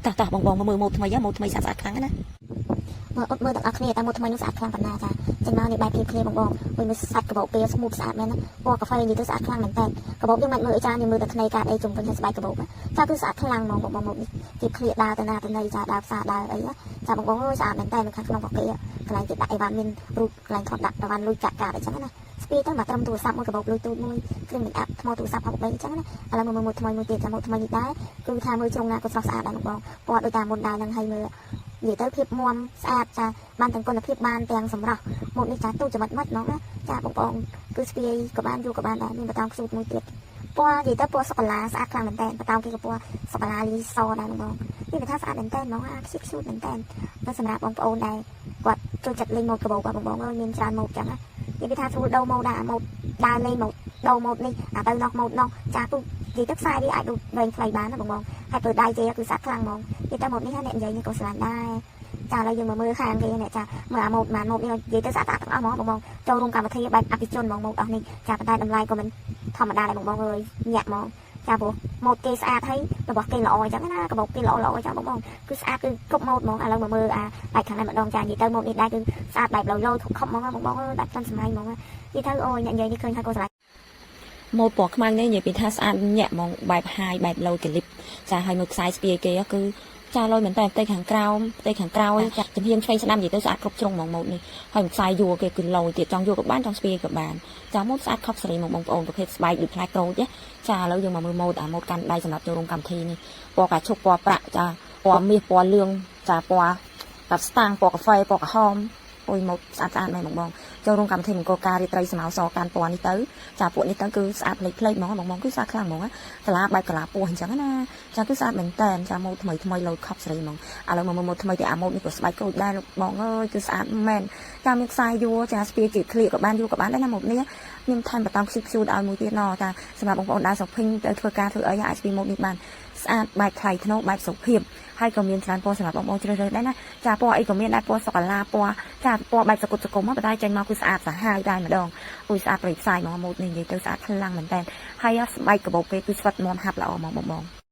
តោះតោះបងបងមកមើលម៉ូតថ្មីហ៎ម៉ូតថ្មីស្អាតស្អាតខ្លាំងណាស់ មើលអត់មើលទាំងអស់គ្នាតាមម៉ូតថ្មីនោះស្អាតខ្លាំងប៉ុណ្ណាចាចេញមកនេះបែបភាពគ្នាបងបងមួយមើលសាច់កាបូបពេលស្មូតស្អាតមែនណាពណ៌កាហ្វេនិយាយទៅស្អាតខ្លាំងមែនតើកាបូបយើងមិនមើលអីចាយើងមើលតែថ្នៃកាតអីជុំវិញហើយស្បែកកាបូបចាគឺស្អាតខ្លាំងហ្មងបងបងម៉ូតនេះជាឃ្លៀដើរទៅណាទៅណីចាដើរផ្សារដើរអីចាបងបងអើយស្អាតមែនតើនៅខាងក្នុងរបស់គេកន្លែងគេដាក់អីវ៉ាន់មានរូបកន្លែងថតដាក់អីវ៉ាន់លុយកាក់កាតអីចឹងណាស្ពីទៅមកត្រឹមទូរស័ព្ទមួយកបោបលុយទូចមួយគ្រឿងមេអាប់ថ្មទូរស័ព្ទ63អញ្ចឹងណាឥឡូវមើលម៉ូតថ្មីមួយទៀតចាម៉ូតថ្មីនេះដែរគឺថាមើលជ្រុងណាក៏ស្រស់ស្អាតដែរបងបងពណ៌ដូចតាមមុនដែរនឹងហើយមើលនិយាយទៅភាពមាំស្អាតចាបានទាំងគុណភាពបានទាំងសម្រស់ម៉ូតនេះចាទូចចំណិតមិនហ្មងណាចាបងបងគឺស្ពាយក៏បានយូរក៏បានដែរមានបតោងខ្ជូតមួយទៀតពណ៌និយាយទៅពណ៌សូកូឡាស្អាតខ្លាំងមែនតើបតោងគេក៏ពណ៌សូកូឡាលីសដែរបងបងនេះវាថាស្អាតមែនតើហ្មងអាខ្ជិតខ្ជូតមែនតើតែសម្រាប់បងប្អូនដែរគាត់ចូលចិត្តលេងម៉ូតកាបូបបងបងអើយមានច្រើនម៉ូតចឹងណានិយាយពីថាស្រួលដូរម៉ូតដែរម៉ូតដើរលេងម៉ូតដូរម៉ូតនេះអាទៅនោះម៉ូតនោះចាពូនិយាយទៅខ្សែវាអាចដូចវែងខ្លីបានណាបងបងហើយបើដៃគេគឺស្អាតខ្លាំងហ្មងនិយាយទៅម៉ូតនេះអ្នកនិយាយនេះក៏ស្រឡាញ់ដែរចាឥឡូវយើងមកមើលខាងគេនេះចាមើលអាម៉ូតម៉ានម៉ូតនេះនិយាយទៅស្អាតទាំងអស់ហ្មងបងបងចូលរួមកម្មវិធីបែបអភិជនហ្មងម៉ូតអស់នេះចាប៉ុន្តែតម្លៃក៏មិនធម្មតាដែរបងបងអើយញាក់ហ្មងចាព្រោះម៉ូតគេស្អាតហើយរបស់គេល្អអញ្ចឹងណាកាបូបគេល្អល្អអញ្ចឹងបងបងគឺស្អាតគឺគ្រប់ម៉ូតហ្មងឥឡូវមកមើលអាបែបខាងនេះម្ដងចានិយាយទៅម៉ូតនេះដែរគឺស្អាតបែបឡូយឡូយខំហ្មងបងបងអើយបែបទាន់សម័យហ្មងនិយាយទៅអូយអ្នកនិយាយនេះឃើញហើយក៏ស្រឡាញ់ ម៉ូតពណ៌ខ្មៅនេះនិយាយពីថាស្អាតញាក់ហ្មងបែបហាយបែបឡូយកលិបចាហើយមើលខ្សែស្ពាយគេគឺចាលយមែនតើផ្ទៃខាងក្រោមផ្ទៃខាងក្រោយចាចំហៀងឆ្វេងស្ដាំនិយាយទៅស្អាតគ្រប់ជ្រុងហ្មងម៉ូតនេះហើយខ្សែយួរគេគឺលយទៀតចង់យួរក៏បានចង់ស្ពាយក៏បានចាម៉ូតស្អាតខប់សេរីហ្មងបងប្អូនប្រភេទស្បែកដូចផ្លែក្រូចចាឥឡូវយើងមកមើលម៉ូតអាម៉ូតកាន់ដៃសម្រាប់ចូលរួមកម្មវិធីនេះពណ៌កាឈុកពណ៌ប្រាក់ចាពណ៌មាសពណ៌លឿងចាពណ៌កាប់ស្តាំងពណ៌កាហ្វេពណ៌ក្រហមអូយម៉ូតស្អាតស្អាតមែនបងបងចូលរួមកម្មវិធីមង្គលការរាត្រីសមោសកាន់ពណ៌នេះទៅចាពួកនេះទៅគឺស្អាតផ្លេកផ្លេកហ្មងបងបងគឺស្អាតខ្លាំងហ្មងកាឡាបែបកាឡាពោះអញ្ចឹងណាចាគឺស្អាតមែនតើចាម៉ូតថ្មីថ្មីលោតខប់ស្រីហ្មងឥឡូវមកមើលម៉ូតថ្មីទីអាម៉ូតនេះក៏ស្បែកក្រូចដែរលោកបងអើយគឺស្អាតមែនចាមានខ្សែយួរចាស្ពាយជាឃ្លៀកក៏បានយួរក៏បានដែរណាម៉ូតនេះខ្ញុំថែមបតោងខ្ជូតខ្ជូតឲ្យមួយទៀតណចាសម្រាប់បងប្អូនដើរ shopping ទៅធ្វើការធ្វើអីអាចស្ពាយម៉ូតនេះបានស្អាតបែបថ្លៃថ្នូរបែបសុភាពហើយក៏មានច្រើនពណ៌សម្រាប់បងប្អូនជ្រើសរើសដែរណាចាពណ៌អីក៏មានដែរពណ៌សូកូឡាពណ៌ចាពណ៌បែបសគុតសគុំប៉ុន្តែចេញមកគឺស្អាតសាហាវតែម្ដងអូយស្អាតប្រៃផ្សាយហ្មងម៉ូតនេះនិយាយទៅស្អាតខ្លាំងមែនតើហើយស្បែកកាបូបគេគឺស្វិតមាំហាប់ល្អហ្មងបងបង។